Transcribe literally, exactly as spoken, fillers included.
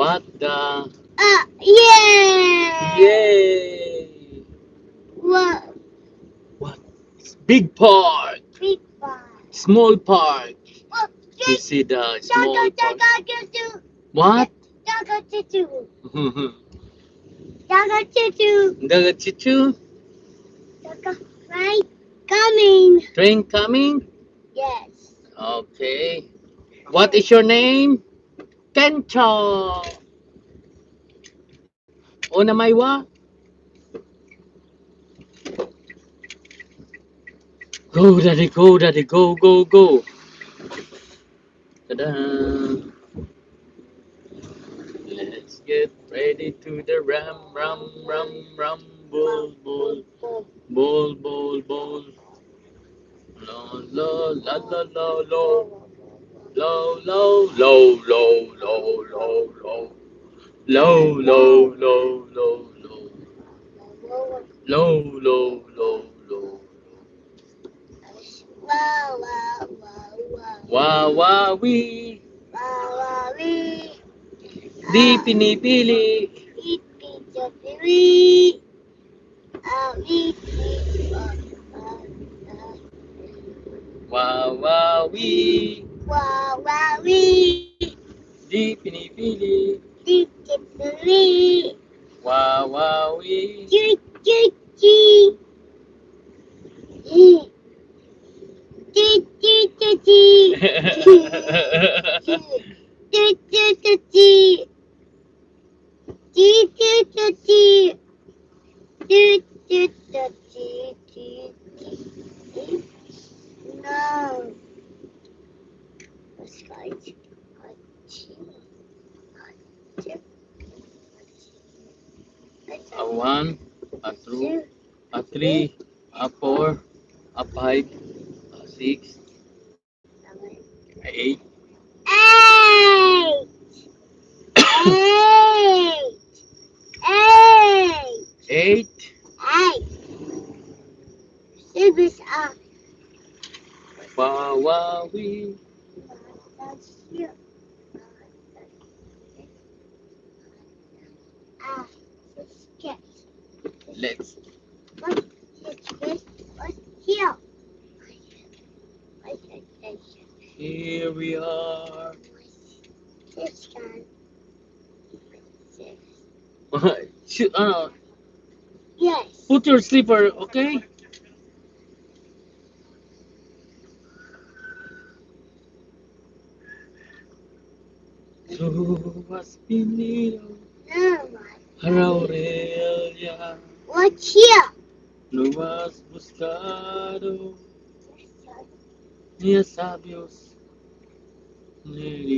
What the? Ah, yay! Yay! What? What? Big park, Big one. Small park. Oh, You see the small Daga, park. daga, daga, What? daga, daga, daga, daga. Dagachichu. Daga, right? Coming. Train coming? Yes. Okay. What is your name? Kencho. Ona maywa? Go, daddy, go, daddy, go, go, go. Ta-da! Let's get ready to the ram, ram, ram, ram, bull, bull, bull, bull, bull. La, la, la, la, la, la. Low, low, low, low, low, low, low. Low, low, low, low, low. Low, low, low, low, low. Wow, wow, wow, wow. Wawawi. Wawawi. Di pinipili. Ipinipili. Awi. Wawawi. Wawawi. Di pinipili. Ipinipili. Wawawi. Chi, chi, chi. Chi, chi, chi, chi. Chi, chi, chi, chi. Chi, chi, chi, chi. Chi, chi, chi, chi, chi, chi. No. Let's go. A one, a two, a three, a four, a five, a six, a eight. Eight. Eight. Eight. Eight. Eight. Sibis a. Wawawi. Ah, let's get. Let's. What is this? What's here? What is this? Here we are. This guy. This. Shoot, ano, Yes. put your slipper, okay? Subas vinido Oh my. a la orilla, What's here? lo más buscado, ni a sabios, ni